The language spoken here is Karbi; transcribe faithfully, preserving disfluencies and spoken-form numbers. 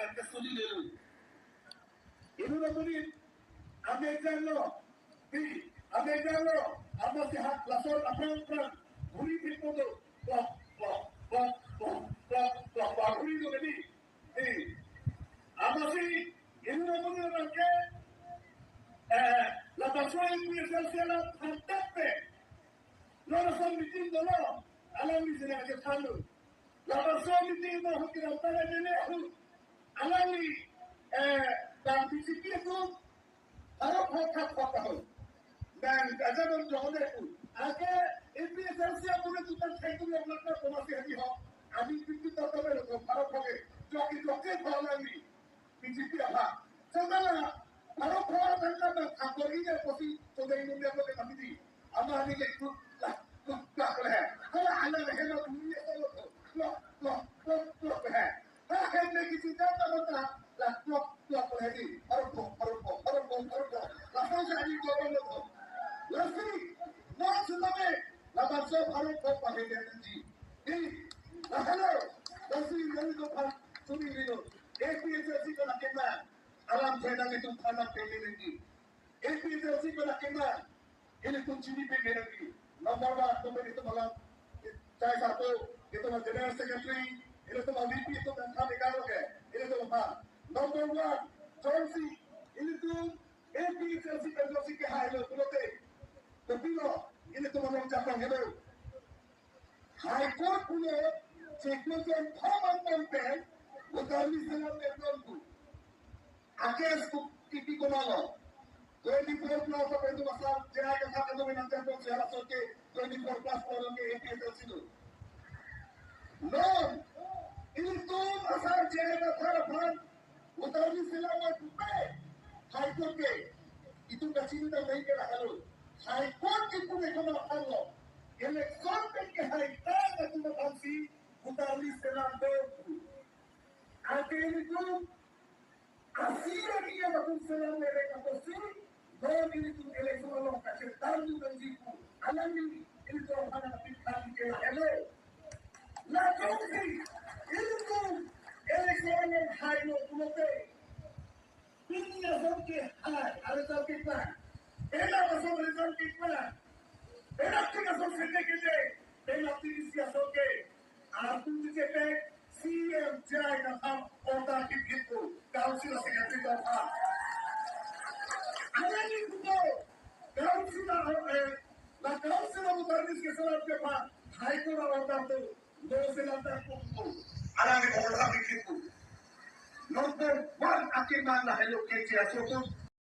Angke suli lelu. Inut amonit, amek janlo, di, amek janlo, amatsi hak lason aphrang aphrang, ghuri phit po do, pok, pok, pok, ghuri do kedi, di. Amatsi, inut amonit abangke, eh, labangso APHLC alam thantekte, non ason meeting dolo, alangli sina aja thanlo. Labangso meeting do ahut kedamtang aja ne ahut. Alangli, eh, bang BJP atum, aro phak thak phak ahut. Bang aja non jong ne ahut. Anke APHLC atum tutan thek tu yang lakna komasi hadi ho. Aning pintu tata melo ko aro phak ke. Joki joki ho alangli. BJP aphan. Samala, aro phak tangka bang akor ini kosi, kodai nunggu apa ke kami di. Ama ini ke kut, lah, kut, lah, boleh. Hala, hala, hala, dunia, hala, lah, lah, lah, lah, boleh. Ha, hem ne kisi jata mata, lah, lah, lah, boleh di. Aro phak, aro phak, aro phak, aro phak. Langsung saya di gua lo. Lasi, non selabe, labangso aro phak pakai dia nanti. Di, lah, halo. Lasi, yang itu phak, suri dulu. APHLC ko na kena. Alam china nelitum thanam peme nangji. APHLC ko na kena. Ilitum chini peme nangji. Number one, tum ilitum alam. Chai sarpo, ilitum General Secretary, ilitum VP, ilitum than peme karo ke. Ilitum apa? Number one, Chonsi, ilitum APHLC pen Chonsi kehai lo pulote. Kopilo, ilitum alam chapang helo. High Court pulo, cheklo jen thom angpon pen, voter list selam pen nonpu. Akes ku ipi konalo. Twenty-four plus apa itu pasal, J I Kathar itu menang jatuh, saya rasa ke twenty-four plus orang ke APHLC itu. Non, ilitum asal J I Kathar aphan, voter list selam pen pupe. High Court ke, itum kachini ta nahi ke lahelo. High Court ke pupe kono aphan lo. Election pen kehai ta atum aphansi voter list selam do. Anke ilitum, asi lagi ya atum selam le rek aposi, non ilitum election along kachethan tu nangji pu. Alangli ilitum aphan apik kali ke lahelo. Lachonsi, ilitum election along hailo pulote. Pini ason kehai, aresult keplang. Penap ason result keplang. Penap tik ason sende kende. Penap tik isi ason ke. Artu di cetek, CEM J I Kathar order kiphitu. Council secretary Kathar. Alangli pupo. Council, eh, la council of authorities keselam keplang. High Court order tu. Lo selam tangkuku. Alangli order kiphitu. Number one akeman lahelo ke chia sotu.